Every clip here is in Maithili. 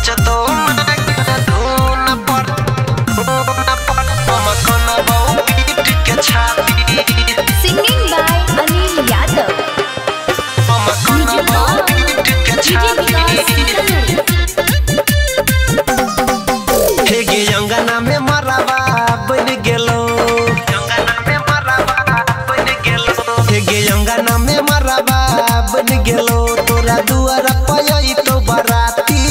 नचतो धुन पर हम कनबौ पीट के छाती। Singing by Anil Yadav. हम कनबौ पीट के छाती। हे गे अंगना में मरवा बन गेलो, अंगना में मरवा बन गेलो। हे गे अंगना में मरवा बन गेलो, तोरा दुआर पयई तो बराती।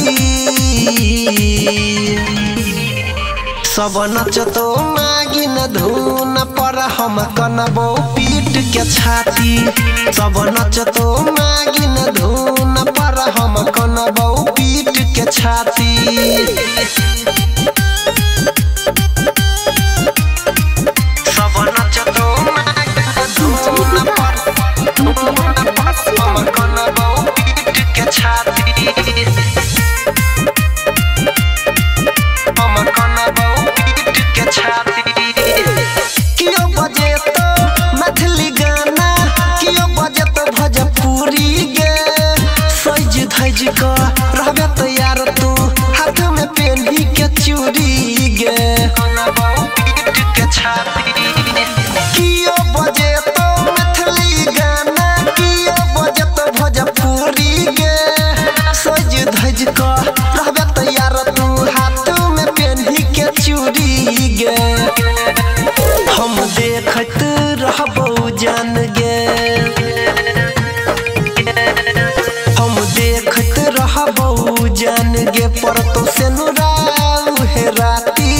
सब नचतो नागिन धुन पर हम कनबौ पीट के छाती। सब नचतो नागिन धुन पर हम कनबौ पीट के छाती। सब नचतो नागिन धुन पर हम कनबौ पीट के छाती। हम कनबौ पीट के छाती। कियो बजे तो मैथिली गाना, कियो बजे तो भोजपुरी गे। सज धज क रहबे तैयार तू, हाथ में पेन्ही के चूड़ी गे। कनबौ पीट के छाती। कियो बजे तो मैथिली गाना, कियो बजे तो भोजपुरी गे। सज धज क रहबे तैयार तू, हाथ में पेन्ही के चूड़ी गे। हम देखत रहबौ जान गे, हम देखत रहबौ जान गे। पर तो से नुराउ हे राती।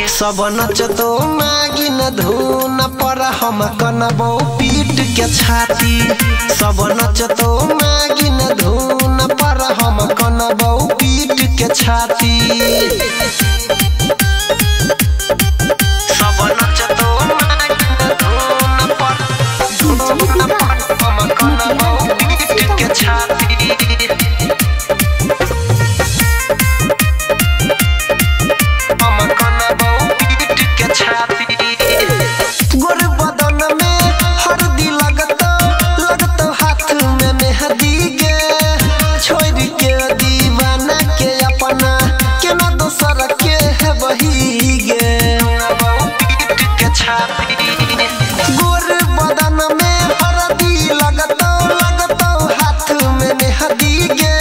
सब नचतो नागिन धुन पर हम कनबौ पीट के छाती। सब नचतो नागिन धुन पर हम कनबौ पीट के छाती। सब नचतो नागिन धुन पर हम कनबौ पीट के छाती। हम कनबौ पीट के छाती। गोर बदन में हरदी लगतो, लगतो हाथ में मेहंदी गे। छोड़ के दीवाना के अपना, केना दोसर के है बही गे। कनबौ पीट के छाती। गोर बदन में हरदी लगतो, लगतो हाथ में मेहंदी गे।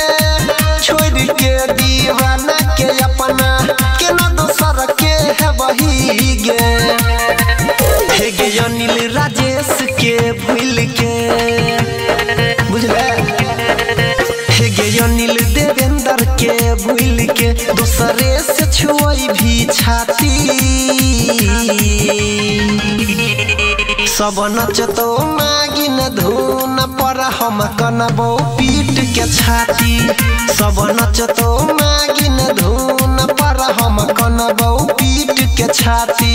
छोड़ के दीवाना के अपना, केना दोसर के है बही गे। हे गे अनिल राजेश के भूल के बुझले, हे गे अनिल देवेंद्र के भूल के दोसरे से छुई भी छाती। सब नचतो नागिन धुन पर हम कनबौ पीट के छाती। सब नचतो नागिन धुन पर हम कनबौ पीट के छाती।